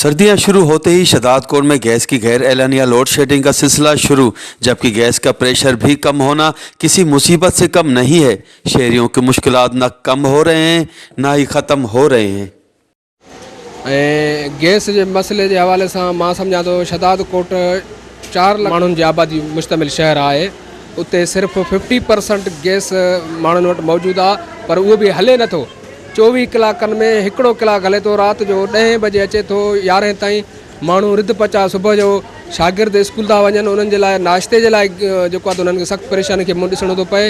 सर्दियां शुरू होते ही शहदादकोट में गैस की गैर एलानिया लोड शेडिंग का सिलसिला शुरू, जबकि गैस का प्रेशर भी कम होना किसी मुसीबत से कम नहीं है। शहरियों की मुश्किलात न कम हो रहे हैं, न ही ख़त्म हो रहे हैं। ۽ Gas جي مسئلي جي حوالي سان مان سمجهان ٿو شھداد ڪوٽ چار لک ماڻهن جي آبادي مشتمل شهر آهي اتي صرف ففٽي پرسنٽ گئس ماڻهن وٽ موجود آهي پر اهو به هلي نٿو چوويهه ڪلاڪن ۾ هڪڙو ڪلاڪ هلي ٿو رات جو ڏهين بجي اچي ٿو يارهين تائين ماڻهو رڌ پچاء صبح جو شاگرد اسڪول ٿا وڃن انهن جي لاء ناشتي جي لاء جيڪو آهي ته انهن کي سخت پريشاني کي منهن ڏسڻو ٿو پئي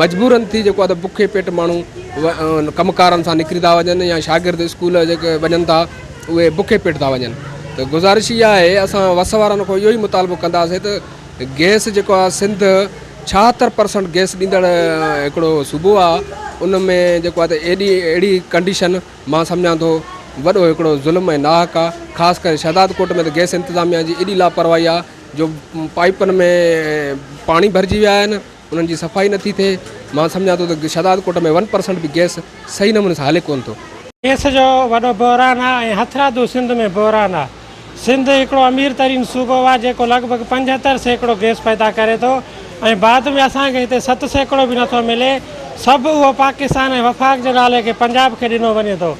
مجبورن ٿي جيڪو آهي ته بکي پيٽ ماڻهو ڪم ڪارن سان نڪري ٿا وڃن يا شاگرد اسڪول جيڪي وڃن ٿا اهي بکي پيٽ ٿا وڃن ته گذارش اها آهي اسان وس وارن کان اهو ئي مطالبو ڪنداسين ته گئس جيڪو آهي سنڌ ڇاهتر پرسنٽ گئس ڏيندڙ هڪڙو صوبو آهي ان ۾ جيڪو آهي ته ايڏي اهڙي ڪنڊيشن مان سمجهان ٿو وڏو هڪڙو ظلم ۽ ناحق آ خاص ڪري شهدادڪوٽ ۾ ته گئس انتظاميا جي ايڏي لاپرواهي آ جو پائيپن ۾ پاڻي ڀرجي ويا آهن انهن جي صفائي نٿي ٿئي مان سمجهان ٿو ته شهدادڪوٽ ۾ ون پرسنٽ به گئس صحيح نموني سان هلي ڪونه ٿو. گئس جو وڏو بحران آ ۽ هٿرادو سنڌ ۾ بحران آ. سنڌ هڪڙو امير ترين صوبو آ جيڪو لڳ ڀڳ 75% گئس پيدا ڪري ٿو ۽ بعد ۾ اسان کي هتي 7% به نٿو ملي سڀ اهو پاڪستان ۽ وفاق جي نالي کي پنجاب کي ڏنو وڃي ٿو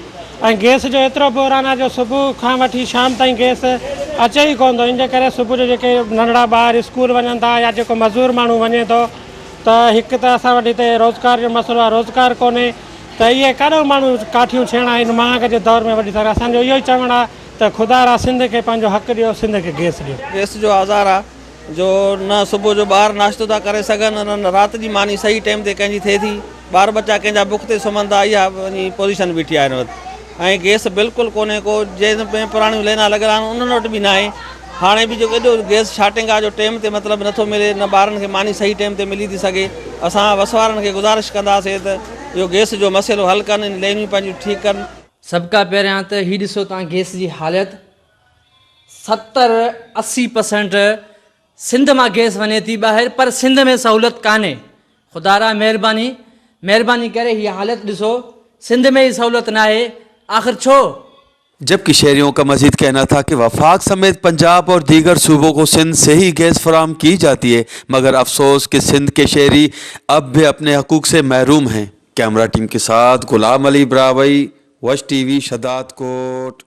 ۽ گئس جو ايترو بحران آ جو صبح کان وٺي شام تائين گئس اچي ئي ڪونه ٿو ان جي ڪري صبح جو جيڪي ننڍڙا ٻار اسڪول وڃن ٿا يا جيڪو مزور ماڻهو وڃي ٿو ته هڪ ته اسان وٽ هتي روزگار جو مسئلو آ روزگار ڪونهي ته اهي ڪاڏئون ماڻهو ڪاٺيون ڇيڻا هن مهانگ جي دور ۾ وڏي سر اسان جو اهو ئي چوڻ آ ته خدارا سنڌ کي پنهنجو حق ڏيو سنڌ کي گئس ڏيو. گئس جو آزار آ جو نه صبح جو ٻار ناشتو ٿا ڪري سگهن نه رات جي ماني صحيح ٽيم تي ڪنهن جي ٿئي ٿي ٻار ٻچا ڪنهن جا بک تي سمهن ٿا اها وڃي پوزيشن بيٺي آهي هن وقت ۽ گئس بلڪل ڪونهي ڪو جنهن ۾ پراڻيون لينا لڳل آهن انهن وٽ به ناهي هاڻي به جو ايڏو گئس شارٽنگ آ جو ٽيم تي مطلب نٿو ملي نه ٻارن کي ماني صحيح ٽيم تي ملي ٿي سگهي اسان وس وارن کي گذارش ڪنداسي ته اهو گئس جو مسئلو حل ڪن لينيون پنهنجون ٺيڪ ڪن. سڀ کان پهريان ته هي ڏسو توهان گيس جي حالت 70 80 پرسنٽ سنڌ مان گيس وڃي ٿي ٻاهر پر سنڌ ۾ سهولت ڪانهي خدارا مهرباني مهرباني ڪري هي حالت ڏسو سنڌ ۾ ئي سهولت ناهي آخر ڇو؟ जबकि शहरियों का मजीद कहना था कि वफाक समेत पंजाब और दीगर सूबों को सिंध से ही गैस फराहम की जाती है, मगर अफसोस कि सिंध के शहरी अब भी अपने हकूक़ से महरूम हैं। कैमरा टीम के साथ गुलाम अली ब्रावई, वश टीवी, शदादकोट।